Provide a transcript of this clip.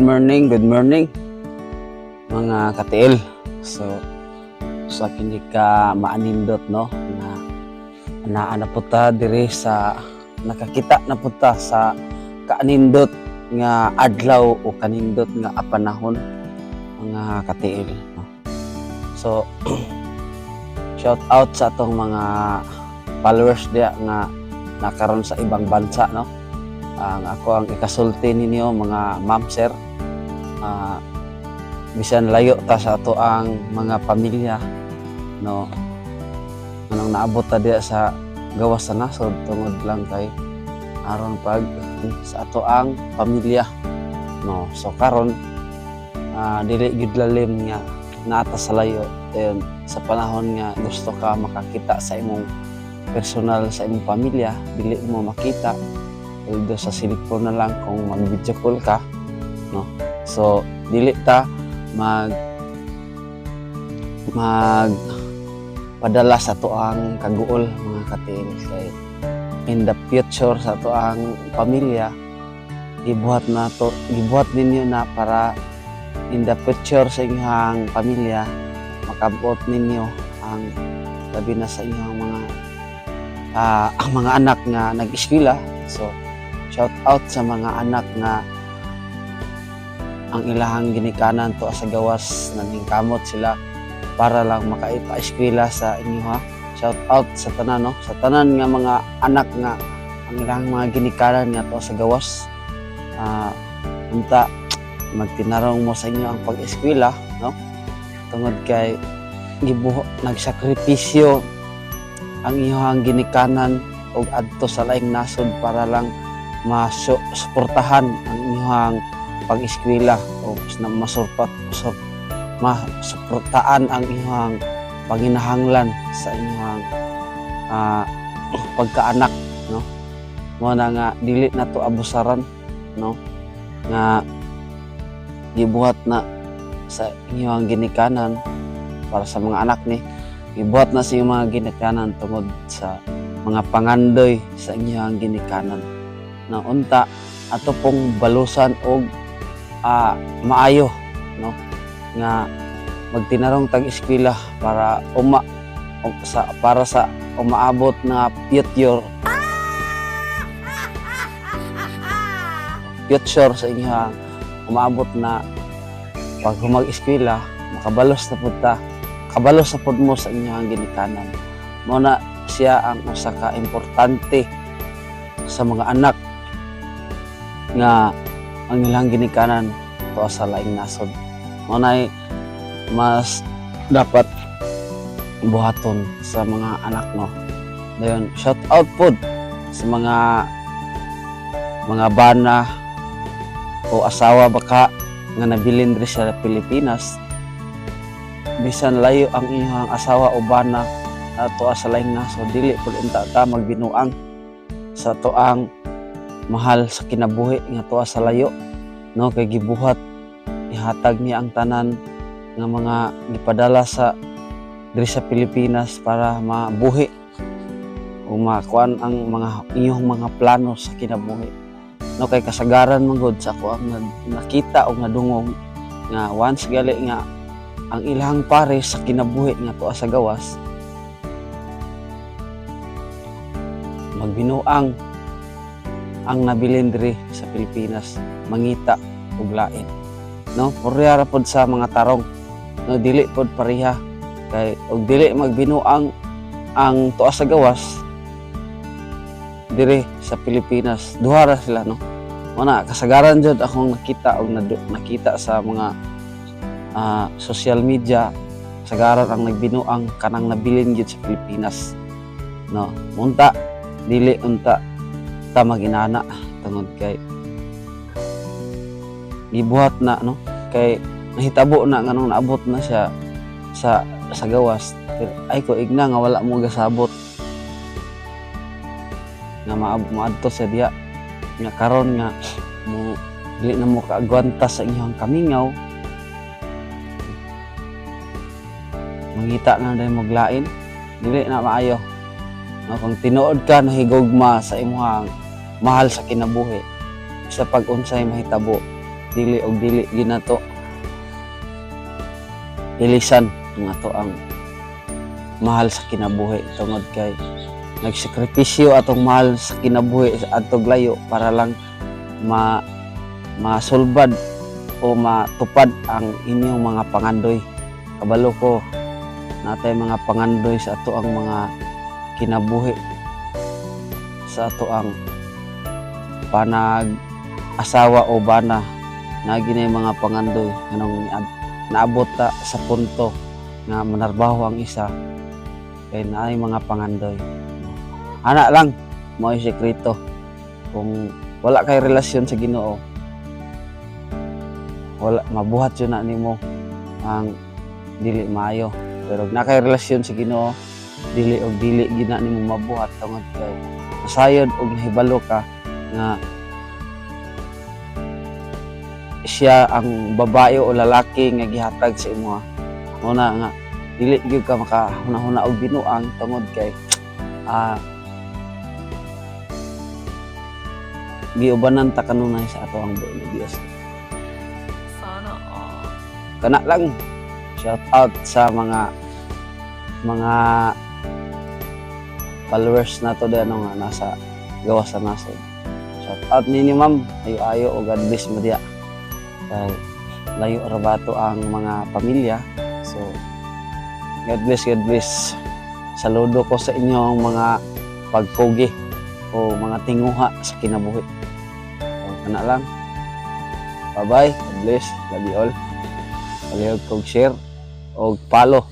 Morning, good morning, mga katiil. So, sa kini ka maanindot, no, na naa na po ta diri sa nakakita na po ta sa kaanindot nga adlaw o kanindot nga panahon, mga katiil, no? So shout out sa atong mga followers diya nga nakaron sa ibang bansa, no. Ang ako ang ikasulti ninyo, mga ma'am, sir, bisan layo ta sa ato ang mga pamilya, no, anong naabot ta diya sa gawas sa nasod tungod lang kay aron pag sa ato ang pamilya, no. So karon, dili gyud lalim nga naata sa layo. Then sa panahon nga gusto ka makakita sa imong personal, sa imong pamilya, dili mo makita, although sa cellphone na lang kung mag video call ka, no. So dili ta mag mag padala sa ato ang kaguol, mga katiil, kay in the future sa ato ang pamilya, gibuhat na to, gibuhat ninyo na para in the future sa inyong pamilya, makabot ninyo ang labi na sa inyong mga ang mga anak nga nag-eskwela. So shout out sa mga anak nga ang ilahang ginikanan to sa gawas, naningkamot sila para lang makaipa-eskwela sa inyo, ha. Shout out sa tanan, no, sa tanan nga mga anak nga ang ilang mga ginikanan nga to sa gawas. Unta magtinarong mo sa inyo ang pag-eskwela, no, tungod kay gibuho nagsakripisyo ang inyong ginikanan og adto sa laing nasod para lang masuportahan ang inyong pag-eskwela o na masurpat sur, masuportaan ang inyong panginahanglan sa inyong pagkaanak, no. Mo na nga dili na to abusaran, no, nga gibuhat na sa inyong ginikanan para sa mga anak ni, gibuhat na sa inyong mga ginikanan tungod sa mga pangandoy sa inyong ginikanan na unta ato pong balusan og maayo, no, nga magtinarong tag eskwela para uma o sa para sa umaabot na future future sa inyong umaabot na pag humag eskwela, makabalos na pud ta, kabalos na pud mo sa inyong ginikanan. Mo na siya ang usa ka importante sa mga anak nga ang ilang ginikanan to sa laing nasod. Mo na mas dapat buhaton sa mga anak, no. Dayon shout out pod sa mga bana o asawa baka nga nabilin diri sa Pilipinas. Bisan layo ang iyang asawa o bana ato sa laing nasod, dili pud unta ta magbinuang sa toang mahal sa kinabuhi nga tuwa sa layo, no, kay gibuhat, ihatag niya ang tanan nga mga gipadala sa diri sa Pilipinas para mabuhi o makuan ang mga inyong mga plano sa kinabuhi, no. Kay kasagaran man gud sa ako ang nakita o nadungog nga once gali nga ang ilang pare sa kinabuhi nga tuwa sa gawas, magbinuang ang nabilin diri sa Pilipinas, mangita og lain, no. Purya ra pod sa mga tarong, no. Dili pod pareha kay og dili magbinuang ang tuwa sa gawas diri sa Pilipinas, duha ra sila, no. Mao kasagaran jud akong nakita og nakita sa mga social media, kasagaran ang nagbinuang kanang nabilin gyud sa Pilipinas, no. Unta dili unta ta maginana tungod kay gibuhat na, no, kay nahitabo na nganong naabot na siya sa gawas. Pero ay ko igna nga wala mo gasabot nga maadto sa diya nga karon nga mo dili na mo kaagwanta sa inyong kamingaw, mangita na dahil maglain. Dili na maayo, no. Kung tinuod ka nahigugma sa imong mahal sa kinabuhi, sa pag-unsay mahitabo, Dili og dili ginato ilisan ang ato ang mahal sa kinabuhi tungod kay nagsakripisyo atong mahal sa kinabuhi sa atong layo para lang masulbad o matupad ang inyong mga pangandoy. Kabalo ko natay mga pangandoy sa ato ang mga kinabuhi, sa ato ang panag asawa o bana na ginay mga pangandoy anong naabot ta sa punto nga manarbaho ang isa kay naay mga pangandoy. Ana lang mao sekreto. Kung wala kay relasyon sa Ginoo, wala mabuhat yun na nimo ang dili maayo, pero na kay relasyon sa Ginoo, dili og dili gina nimo mabuhat tungod kay nasayod og nahibalo ka nga siya ang babae o lalaki nga gihatag sa imo. Mao na nga dili gyud ka makahuna-huna og binuang tungod kay giubanan ta kanunay sa ato ang buhi na Dios. Sana all. Kana lang, shout out sa mga followers nato diyan, ano, nga nasa gawas sa nasod. Shout out ninyo, ma'am. Ayo ayo o God bless mo diya kay layo ra ba to ang mga pamilya. So God bless, God bless. Saludo ko sa inyong mga pagkugi o mga tinguha sa kinabuhi. So, kana lang. Bye bye. God bless. Love you all. Palihog kog share og follow.